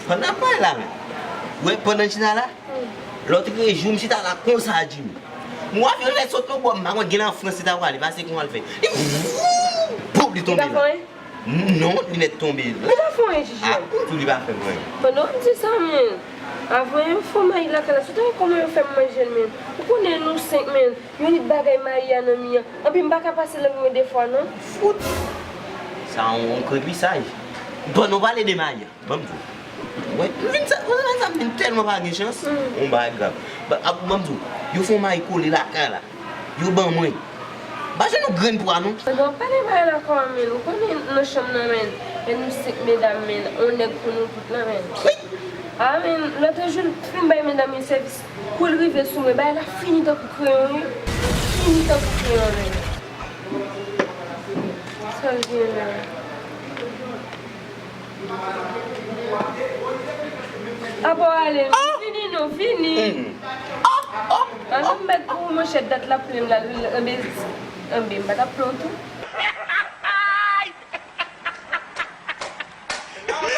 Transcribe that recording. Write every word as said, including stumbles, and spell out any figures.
Pandan m pale la menm. Ou wè, pandan Gina la, lòt rejou, m chita la konsa, Jimmy. M wè avyon lè sot nan bò, m pa konn gen nan Frans li ta prale, pase kòman l fè. Li vou, poup, li tonbe la. Non, li nèt tonbe. Li pa fè anyen, Jijè. Ah, ou tou li pa fè mwen. Pandan w ap di sa, men. Avan yo fè mayi lakay la, se ta kòman yo fè m manje l, men. Ou konnen nou senk, men. Yon lit bagay mayi a nan mi an. Anpi m pa ka pase lang mwen de fwa, non. Fout! Sa yon, yon krepisaj. Bon, nou pale de mayi a. Ban m di w. Wè, m vin sa, wè, sa m vin tèlman pa gen chans. Yon bagay grav. Ba, ap, ban m di w, yo fè yon mayi kole lakay la. Yo ban mwen. M pa jwenn yon grenn pwa, non. Pandan w ap pale bagay la kòman, men, ou konnen nan chanm nan, men, men nou senk medam, men, on nèg pou nou tout la, men. Wi. Ah, men, lòt jou, l fin bay medam yo sèvis. Kou l rive sou mwen, bagay la fini tankou kreyon, wi. Fini tankou kreyon, men. Sa l gen la? Apa w ale, non? Vini, non, vini. An nou mèt pou manchèt dat la plen la, anben, anben, m pa t ap plen tou.